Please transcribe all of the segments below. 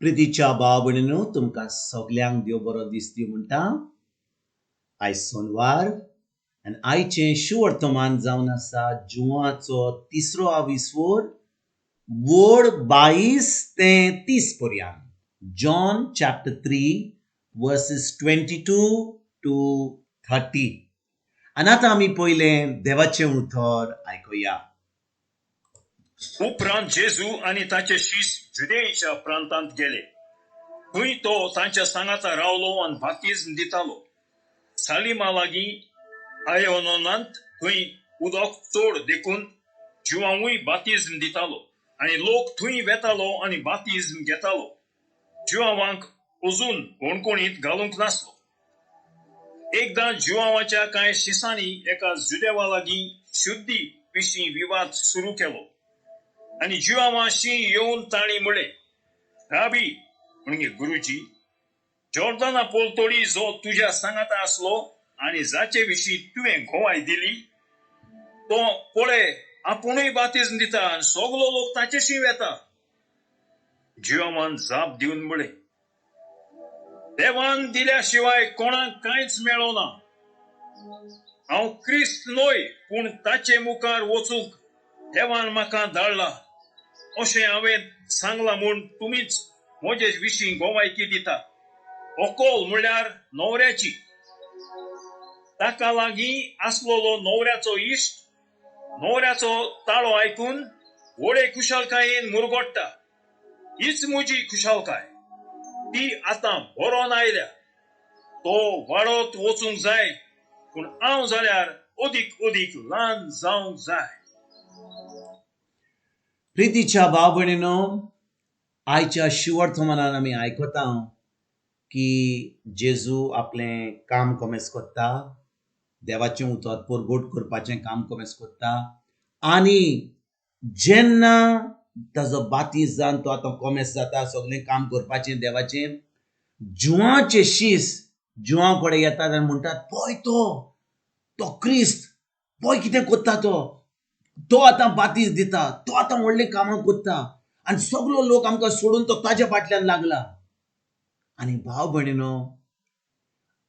प्रितीच्या भाव भयणीनो, तुमकां सगल्यांक देव बरो दीस दिवं म्हणटा. आयज सोनवार आनी आयचें शुवर्तमान जावन आसा जुवाचो तिसरो आविस्वोर, वड 22 ते 30 पर्यंत. John chapter 3 verses 22 to 30. आनी आतां आमी पयलें देवाचें उतर आयकुया. उपरांत जेजू आनी ताचे शीस जुदेयच्या प्रांतांत गेले. थंय तो तांच्या सांगाता रावलो आनी बातिज्म दितालो. सालिमा लागीं आयोनोनांत थंय उदक चड देखून जुवांवूय बातिज्म दितालो आनी लोक थंय वेतालो आनी बातिज्म घेतालो. जुवांवांक अजून बणकोणींत घालूंक नासलो. एकदां जुवांवाच्या कांय शिसांनी एका जुदेवा लागीं शुद्धी विशीं विवाद सुरू केलो आनी जुवांवाशी येवन तांणी म्हळें, राबी म्हणजे गुरुजी, जॉर्दना पलतडी जो तुज्या सांगाता आसलो आनी जाचे विशीं तुवें गोवाय दिली तो पळय आपुणूय बातिज्म दिता आनी सगलो लोक ताचेशी वेता. जुवांवान जाप दिवन म्हळें, देवान दिल्या शिवाय कोणाक कांयच मेळना. हांव क्रिस्त न्हय, पूण ताचे मुखार वचूंक देवान म्हाका धाडला अशें हांवें सांगलां म्हूण तुमीच म्हजे विशीं गोवायकी दिता. अकोल म्हणल्यार न्हवऱ्याची. ताका लागीं आसलेलो न्हवऱ्याचो इश्ट न्हवऱ्याचो ताळो आयकून व्हडे खुशालकायेन मुरगोडटा. हीच म्हजी खुशालकाय, ती आतां भरोन आयल्या. तो वाडत वचूंक जाय, पूण हांव जाल्यार अदीक अदीक ल्हान जावंक जाय. प्रितीच्या भाव भयणीनो, आयच्या शिवर्तमानान आमी आयकता की जेजू आपलें काम कोमेस करता, देवाचें उतर परगट करपाचें काम कोमेस करता. आनी जेन्ना ताजो बातीस जावन तो आतां कोमेस जाता सगळें काम करपाचें देवाचें, जुवाचे शीस जुवां कडेन येतात आनी म्हणटात, पळय तो क्रिस्त, पळय कितें करता तो, तो आतां बातीस दिता, तो आतां व्हडलीं कामां करता आनी सगलो लोक आमकां सोडून तो ताज्या फाटल्यान लागला. आनी भाव भयणीनो,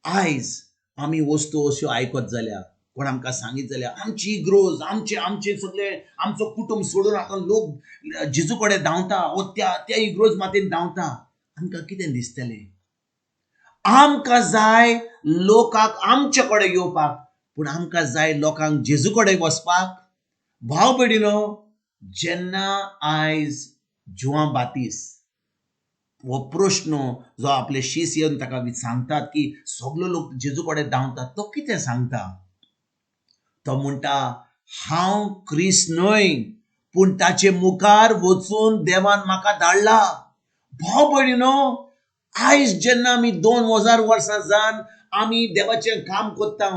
आयज आमी वस्तू अश्यो आयकत जाल्या, कोण आमकां सांगीत जाल्यार आमची इग्रोज, आमचे आमचे सगळे आमचो कुटुंब सोडून आतां लोक जेजू कडेन धांवता वो त्या त्या इग्रोज मातेन धांवता. आमकां कितें दिसतलें? आमकां जाय लोकांक आमचे कडेन येवपाक, पूण आमकां जाय लोकांक जेजू कडेन वचपाक. भाव भयणीनो, जेन्ना आयज जुवां बातीस हो प्रश्न जो आपले शीस येवन ताका सांगतात की सगलो लोक जेजू कडेन धांवतात, तो कितें सांगता? तो म्हणटा, हांव क्रिस्त न्हय, पूण ताचे मुखार वचून देवान म्हाका धाडला. भाव भयणीनो, आयज जेन्ना आमी 2000 वर्सां जावन आमी देवाचें काम करता,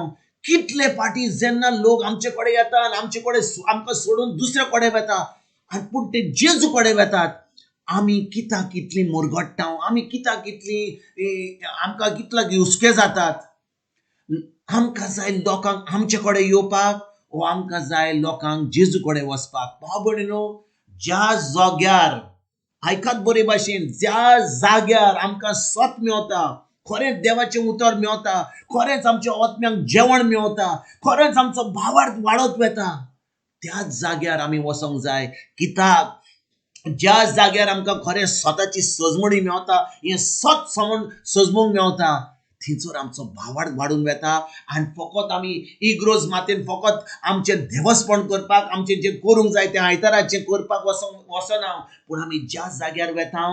कितले फाटी जेन्ना लोक आमचे कडेन येता आनी आमचे कडेन आमकां सोडून दुसरे कडेन वेता आनी पूण ते जेजू कडेन वेतात, आमी कित्याक कितली मुरगट्टा, आमी कित्याक कितली आमकां कितले हुस्के जातात. आमकां जाय लोकांक आमचे कडेन येवपाक वो आमकां जाय लोकांक जेजू कडेन वचपाक. भाव भयणीनो, ज्या जाग्यार आयकात बरे भाशेन, ज्या जाग्यार आमकां सत मेवता, खरेंच देवाचें उतर मेवता, खरेंच आमच्या आत्म्यांक जेवण मेवता, खरेंच आमचो भावार्थ वाडत वता, त्याच जाग्यार आमी वचोंक जाय. कित्याक ज्या जाग्यार आमकां खरें सताची सजमणी मेवता, हें सत सजमूंक मेवता, थंयसर आमचो भावार्थ वाडून वता. आनी फकत आमी इग्रोज मातेन फकत आमचें देवस्पण करपाक, आमचें जें करूंक जाय तें आयताराचें करपाक वचना, पूण आमी ज्या जाग्यार वेता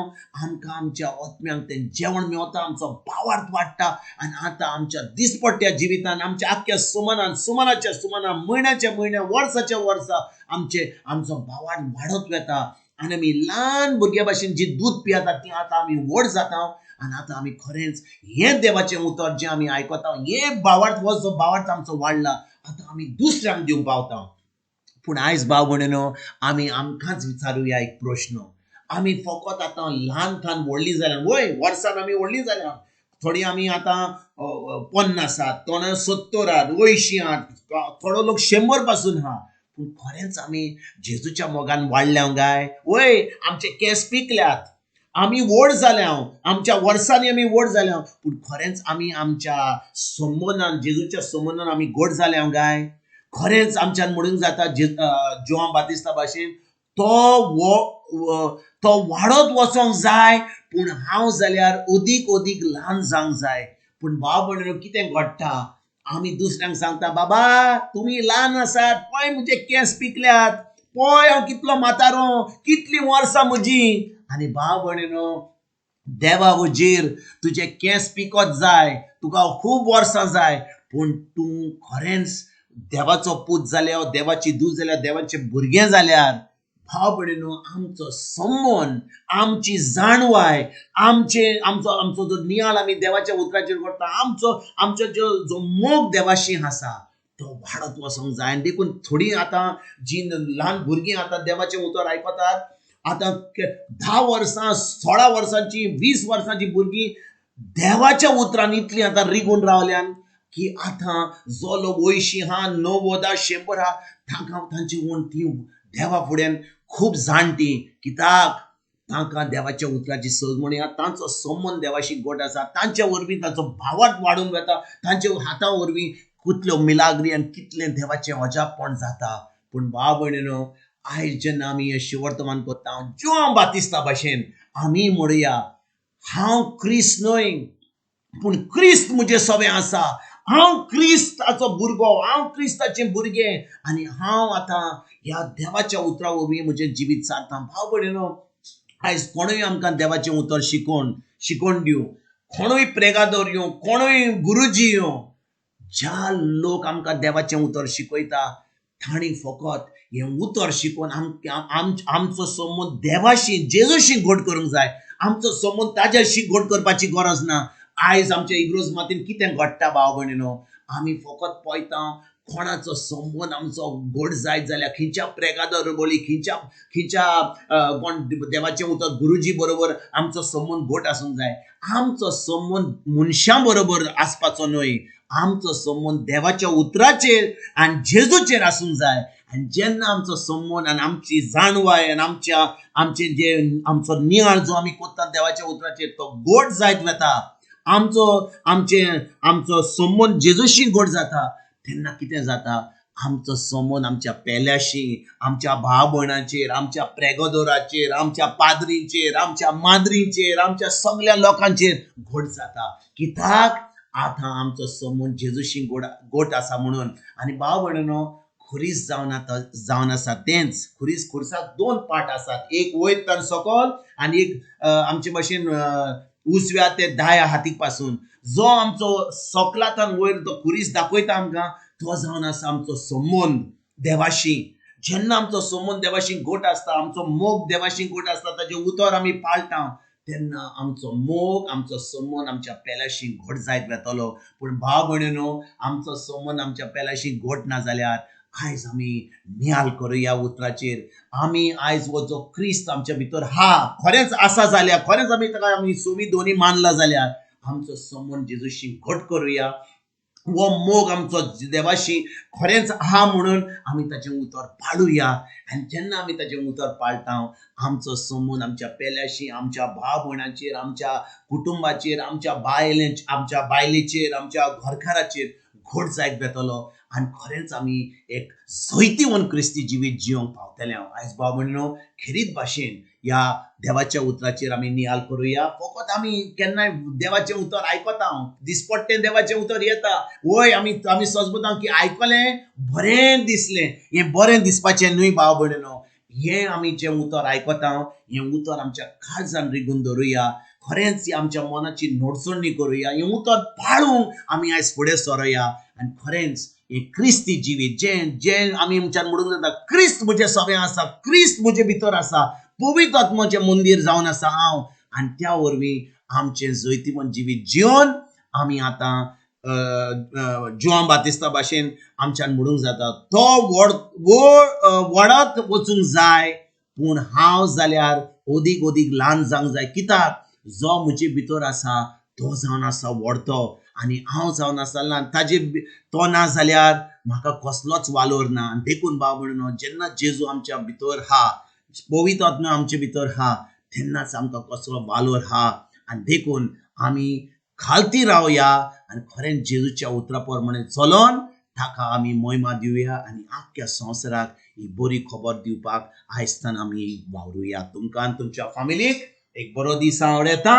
आमकां आमच्या आत्म्यांक तें जेवण मेवता, आमचो भावार्थ वाडटा. आनी आतां आमच्या दिसपट्ट्या जिवितान, आमच्या आख्ख्या सुमनान, सुमनाच्या सुमना, म्हयन्याच्या म्हयन्या, वर्साच्या वर्सा आमचे आमचो भावार्थ वाडत वता. आनी आमी ल्हान भुरग्या भाशेन जी दूद पियेतात ती आतां आमी व्हड जाता. आनी आतां आमी खरेंच हें देवाचें उतर जें आमी आयकता, हें भावार्थ हो जो भावार्थ आमचो वाडला, आतां आमी दुसऱ्यांक दिवंक पावता. पूण आयज भाव भयणीनो, आमी आमकांच विचारुया एक प्रश्न. आमी फकत आतां ल्हान ल्हान व्हडलीं जाल्या, वय वर्सान आमी व्हडलीं जाल्या, थोडीं आमी आतां 50 आहात, थोडे 70 आहात, 80 आहात, थोडो लोक 100 पासून आहा, पूण खरेंच आमी जेजूच्या मोगान वाडल्या काय? वय आमचे केंस पिकल्यात, आमी व्हड जाल्या, आमच्या वर्सांनी आमी व्हड जाल्या, पूण खरेंच आमी आमच्या संबंदान, जेजूच्या संबंदान आमी घट जाल्या काय? खरेंच आमच्यान म्हणूंक जाता जुआंव बातिस्ता भाशेन तो तो वाडत वचोंक जाय, पूण हांव जाल्यार अदीक अदीक ल्हान जावंक जाय. पूण भाव भयणीनो, कितें घडटा, आमी दुसऱ्यांक सांगता, बाबा तुमी ल्हान आसात, पळय म्हजे केंस पिकल्यात, पळय हांव कितलो म्हातारो, कितलीं वर्सां म्हजी. आनी भाव भयणीनो, देवा वजीर तुजे केंस पिकत जाय, तुका खूब वर्सां जाय, पूण तूं खरेंच देवाचो पूत जाल्यार, देवाची दूत जाल्यार, देवाचें भुरगें जाल्यार, भाव भयणीनो, आमचो संबंद, आमची जाणवाय, आमचे आमचो आमचो जो नियाळ आमी देवाच्या उतराचेर करता, आमचो आमचो जो मोग देवाशी आसा तो वाडत वचोंक जाय. आनी देखून थोडीं आतां जीं ल्हान भुरगीं आतां देवाचें उतर आयकतात, आतां 10 वर्सां, 16 वर्सांची, 20 वर्सांची भुरगीं देवाच्या उतरान इतलीं आतां रिगून रावल्यान की आतां जो लोक 80 हा, 90, 100 हा, तांकां तांची वणटी देवा फुड्यान खूब जाणटी, कित्याक तांकां देवाच्या उतराची सजमणी आहा, तांचो संबंद देवाशी गोट आसा, तांच्या वरवीं तांचो भावार्थ वाडून वता, तांच्या हाता वरवीं कितल्यो मिलाग्री आनी कितलें देवाचें अजापण जाता. पूण भाव भयणीनो, आयज जेन्ना आमी हें शिवर्तमान करता, जुआंव बातिस्ता भाशेन आमी म्हणुया, हांव क्रिस्त न्हय, पूण क्रिस्त म्हजें सवें आसा, हांव क्रिस्ताचो भुरगो, हांव क्रिस्ताचें भुरगें, आनी हांव आतां ह्या देवाच्या उतरा वरवीं म्हजें जिवीत सारता. भाव भयणीनो, आयज कोणूय आमकां देवाचें उतर शिकोवन दिवं, कोणूय प्रेगादोर येवं, कोणूय गुरुजी येवं, ज्या लोक आमकां देवाचें उतर शिकयता तांणी फकत हें उतर शिकोवन आमचो संबंद देवाशी, जेजूशी घट करूंक जाय. आमचो संबंद ताज्याशी घट करपाची गरज ना. आयज आमच्या इग्रोज मातीन कितें घडटा भाव भयणीनो, आमी फकत पळयता कोणाचो संबंद आमचो घट जायत जाल्यार, खंयच्या प्रेगादोर बोली, खंयच्या खंयच्या कोण देवाचें उतर गुरुजी बरोबर आमचो संबंद घट आसूंक जाय. आमचो संबंद मनशां बरोबर आसपाचो न्हय, आमचो संबंद देवाच्या उतराचेर आनी जेजूचेर आसूंक जाय. आनी जेन्ना आमचो संबंद आनी आमची जाणवाय आनी आमच्या आमचे जे आमचो नियाळ जो आमी करता देवाच्या उतराचेर तो गोड जायत वता, आमचो आमचे आमचो संबंद जेजूशी गोड जाता, तेन्ना कितें जाता, आमचो संबंद आमच्या पेल्याशी, आमच्या भाव भयणाचेर, आमच्या प्रेगोदोराचेर, आमच्या पाद्रींचेर, आमच्या माद्रींचेर, आमच्या सगल्या लोकांचेर घट जाता. कित्याक आतां आमचो संबंद जेजूशी गोड गोट आसा म्हणून. आनी भाव भयणीनो, खुरीस जावन आसा तेंच खुरीस, खुरसाक 2 पार्ट आसात, एक वयर तर सकल आनी एक आमचे भाशेन उजव्या ते दाया हातीक पासून. जो आमचो सकलांतल्यान वयर तो खुरीस दाखयता आमकां, तो जावन आसा आमचो संबंद देवाशी. जेन्ना आमचो संबंद देवाशी घट आसता, आमचो मोग देवाशी घट आसता, ताजें उतर आमी पाळटा, तेन्ना आमचो मोग, आमचो संबंद आमच्या पेल्याशी घट जायत वतलो. पूण भाव भयणीनो, आमचो संबंद आमच्या पेल्याशी घट ना जाल्यार आयज आमी नियाळ करुया उतराचेर. आमी आयज हो जो क्रिस्त आमच्या भितर हा खरेंच आसा जाल्यार, खरेंच आमी ताका आमी सोमी दोनी मानला जाल्यार आमचो संबंद जेजूशी घट करुया. हो मोग आमचो देवाशी खरेंच आहा म्हणून आमी ताचें उतर पाळुया. आनी जेन्ना आमी ताचें उतर पाळटा, आमचो संबंद आमच्या पेल्याशी, आमच्या भाव भयणाचेर, आमच्या कुटुंबाचेर, आमच्या बायले, आमच्या बायलेचेर, आमच्या घरकाराचेर घट जायत वतलो आनी खरेंच आमी एक जैतिवंत क्रिस्ती जिवीत जिवंक पावतले. आयज भाव भयणीनो, खेरीत भाशेन ह्या देवाच्या उतराचेर आमी नियाळ करुया. फकत आमी केन्नाय देवाचें उतर आयकता, दिसपट्टें देवाचें उतर येता, वय आमी आमी सजमता की आयकलें बरें दिसलें, हें बरें दिसपाचें न्हय भाव भयणीनो. हें आमी जें उतर आयकता हें उतर आमच्या काळजान रिगून दवरुया, खरेंच आमच्या मनाची नडसणी करुया, हें उतर पाळूंक आमी आयज फुडें सरोया. आनी खरेंच हें क्रिस्ती जिवीत जें जें आमी आमच्यान म्हणूंक जाता, क्रिस्त म्हजें सगळें आसा, क्रिस्त म्हजे भितर आसा, पवित्र आत्माचें मंदीर जावन आसा हांव, आनी त्या वरवीं आमचें जैतिवंत जिवीत जिवन आमी आतां जुआंव बातिस्ता भाशेन आमच्यान म्हणूंक जाता, तो व्हड व्हडत वचूंक जाय, पूण हांव जाल्यार अदीक अदीक ल्हान जावंक जाय. कित्याक जो म्हजे भितर आसा तो जावन आसा व्हडतो, आनी हांव जावन आसा ल्हान. ताजे तो ना जाल्यार म्हाका कसलोच वालोर ना. देखून भाव भयणीनो, जेन्ना जेजू आमच्या भितर हा, पवित्र आत्मा आमचे भितर हा, तेन्नाच आमकां कसलो वालोर आहा. आनी देखून आमी खालती रावया आनी खरेंच जेजूच्या उतरा प्रमाणे चलोन ताका आमी मोहिमा दिवया आनी आख्ख्या संवसाराक ही बरी खबर दिवपाक आयजतान आमी वावरुया. तुमकां आनी तुमच्या फामिलीक एक बरो दीस आवडटा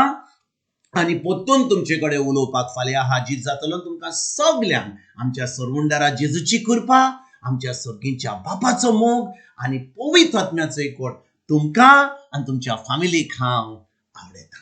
आनी पोत्तून तुमचे कडेन उलोवपाक फाल्यां हाजीर जातलो. तुमकां सगल्यांक आमच्या सरवंडारा जेजूची कृपा, आमच्या सर्गींच्या बापाचो मोग आनी पवित्र आत्म्याचो एकवट तुमकां आनी तुमच्या फामिलीक हांव आवडटा.